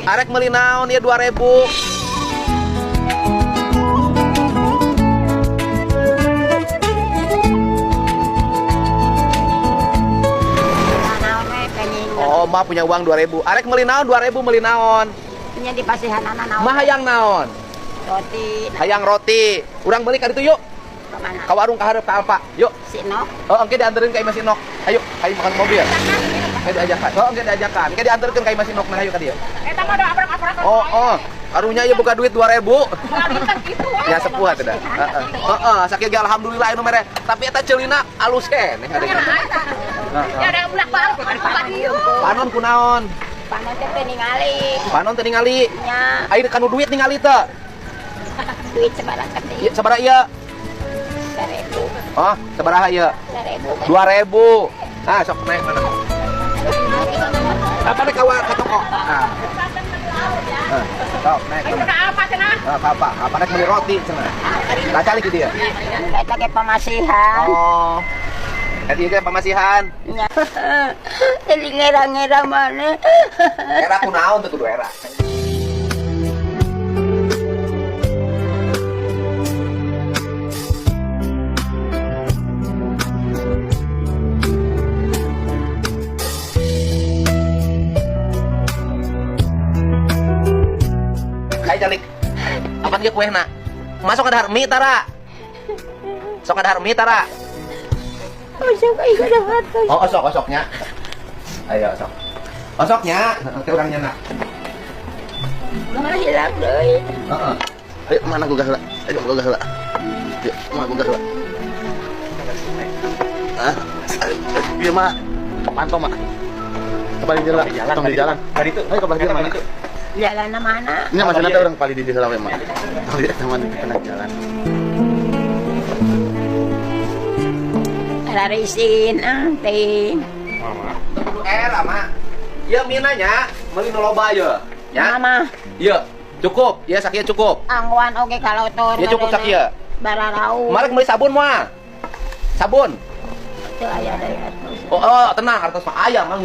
Arek meuli naon ieu 2000? Naon we pengen. Oh, mah punya uang 2000. Arek meuli naon 2000 meuli naon? Nya di pasihanana naon. Mah hayang naon? Roti. Hayang roti. Urang beli ka ditu yuk. Ka mana? Ka warung ka hareup ka Alfa. Yuk. Si Nok. Oh, engke dianterin ka Imah si Nok. Ayo, ayo makan mobil. Engke diajakan. Oh, engke diajakan. Engke dianterkeun ka Imah si Nok. Nah, ayo ka dieu. Eta mah udah abrak-abrak. Oh, oh. Karunya ieu boga duit 2000. Ngalitan gitu. Ya sepuh atuh dah. Heeh. Heeh, sakieu ge alhamdulillah anu mere. Tapi eta ceulina alus keneh ada. Ya ada bulak balik ka dieu. Panon kunaon? Panon teh teu ningali. Panon teu ningali. Nya Air kanu duit ningali teu? Duit sabaraha teh? Ieu sabaraha ieu? 1000. Oh, sabaraha ieu? 2000. 2000. Ah, sok naik mana? Apa nih kawan ke toko? Nah. Ah, sok naik. Itu ka apa cenah? Ah, apa? Apa naik beli roti cenah. Lah calik di dia. Eta ge pamasihan. Oh. Eta ieu ge pamasihan. Nya. Jadi ngera-ngera mana? Era kunaon teu kudu era. Hai calik. Apa dia kuehna? Masuk ke dahar mie tara. Sok ke dahar mie tara. Masuk aing ada harta. Oh, osok osoknya. Ayo osok. Osoknya, nanti orangnya nak. Mah hilang deui. Heeh. Ayo mana gugah heula? Ayo gugah heula. Ayo mana gugah heula. Ah, ieu mah pantau mah. Kembali di jalan, tong di jalan. Dari itu. Ayo kembali di mana? Jalan mana? Ini maksudnya teh orang paling di desa we mah. Tong di taman di tengah jalan. Larisin teh. Kudu era, Mak. Ieu minanya meuli nu loba ieu. Ya. Mama, Ieu cukup, ya sakieu cukup. angguan oge kalau tur. Ya cukup sakieu. Bararau. Marek meuli sabun moal. Sabun. Teu aya deui atuh. Oh, oh tenang, artos mah aya mah.